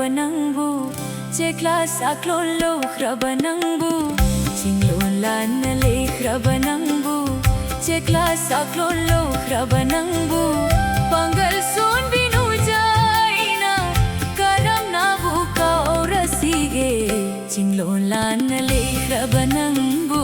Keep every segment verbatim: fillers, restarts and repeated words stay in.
ꯅꯪꯕꯨ, ꯆꯦꯛꯂꯥ ꯁꯥꯛꯂꯣꯟ ꯂꯧꯈ꯭ꯔꯕ ꯅꯪꯕꯨ, ꯆꯤꯡꯂꯣꯟ ꯂꯥꯟꯅ ꯂꯩꯈ꯭ꯔꯕ ꯅꯪꯕꯨ, ꯆꯦꯛꯂꯥ ꯁꯥꯛꯂꯣꯟ ꯂꯧꯈ꯭ꯔꯕ ꯅꯪꯕꯨ, ꯄꯥꯡꯒꯜ ꯁꯣꯟꯕꯤ ꯅꯨꯡꯖꯥꯏꯅ ꯀꯔꯝꯅꯕꯨ ꯀꯥꯎꯔꯁꯤꯒꯦ? ꯆꯤꯡꯂꯣꯟ ꯂꯥꯟꯅ ꯂꯩꯈ꯭ꯔꯕ ꯅꯪꯕꯨ꯫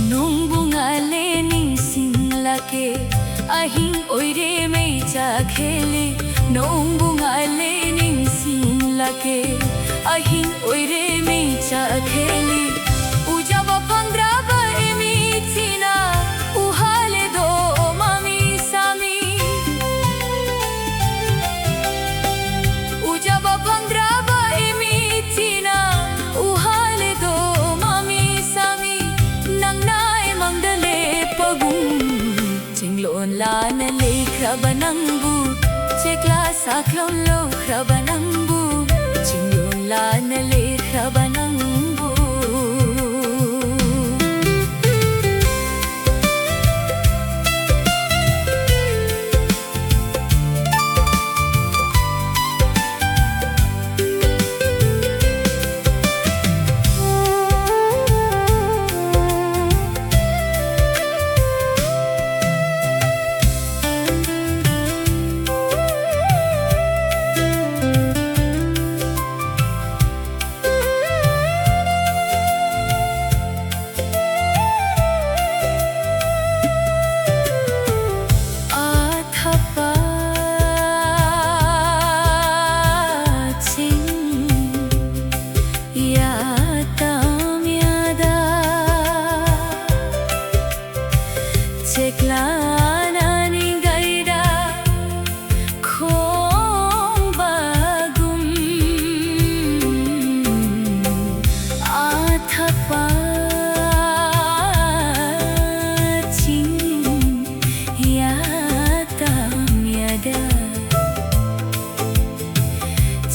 ꯅꯣꯡꯕꯨ ꯉꯥꯜꯂꯦ ꯅꯤꯡꯁꯤꯡꯂꯛꯀꯦ, ꯑꯍꯤꯡ ꯑꯣꯏꯔꯦ ꯃꯩ ꯆꯥꯛꯈꯦꯜꯂꯤ꯫ ꯅꯣꯡꯕꯨ ꯉꯥꯜꯂꯦ ꯅꯤꯡꯁꯤꯡꯂꯛꯀꯦ, ꯑꯍꯤꯡ ꯑꯣꯏꯔꯦ ꯃꯩ ꯆꯥꯛꯈꯦꯜꯂꯤ꯫ ꯎꯖꯕ ꯐꯪꯗ꯭ꯔꯕ ꯏꯃꯤꯠꯁꯤꯅ ꯎꯍꯜꯂꯦꯗꯣ ꯃꯃꯤ ꯁꯥꯃꯤ꯫ ꯎꯖꯕ ꯐꯪꯗ꯭ꯔꯕ ꯏꯃꯤꯠꯁꯤꯅ ꯎꯍꯜꯂꯦꯗꯣ ꯃꯃꯤ ꯁꯥꯃꯤ꯫ ꯅꯪꯅ ꯑꯩꯃꯪꯗ ꯂꯦꯞꯄꯒꯨꯝ, ꯆꯤꯡꯂꯣꯟ ꯂꯥꯟꯅ ꯂꯩꯈ꯭ꯔꯕ ꯅꯪꯕꯨ, ꯆꯦꯛꯂꯥ ꯁꯥꯛꯂꯣꯟ ꯂꯧꯈ꯭ꯔꯕ ꯅꯪꯕꯨ, ꯆꯤꯡꯂꯣꯟ ꯂꯥꯟꯅ ꯂꯩꯈ꯭ꯔꯕ ꯅꯪꯕꯨ꯫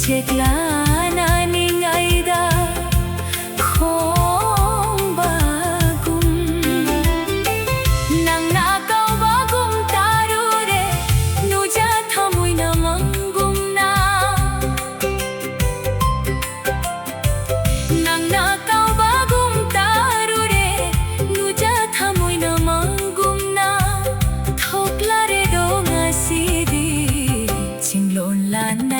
ꯌꯦꯛꯂꯥꯅ ꯅꯤꯡꯉꯩꯗ ꯈꯣꯡꯕꯒꯨꯝ, ꯅꯪꯅ ꯀꯧꯕꯒꯨꯝ ꯇꯥꯔꯨꯔꯦ, ꯅꯨꯖ ꯊꯃꯣꯏꯅ ꯃꯪꯒꯨꯝꯅ꯫ ꯅꯪꯅ ꯀꯧꯕꯒꯨꯝ ꯇꯥꯔꯨꯔꯦ, ꯅꯨꯖ ꯊꯃꯣꯏꯅ ꯃꯪꯒꯨꯝꯅ꯫ ꯊꯣꯛꯂꯔꯦꯗꯣ ꯉꯁꯤꯗꯤ, ꯆꯤꯡꯂꯣꯟ ꯂꯥꯟꯅ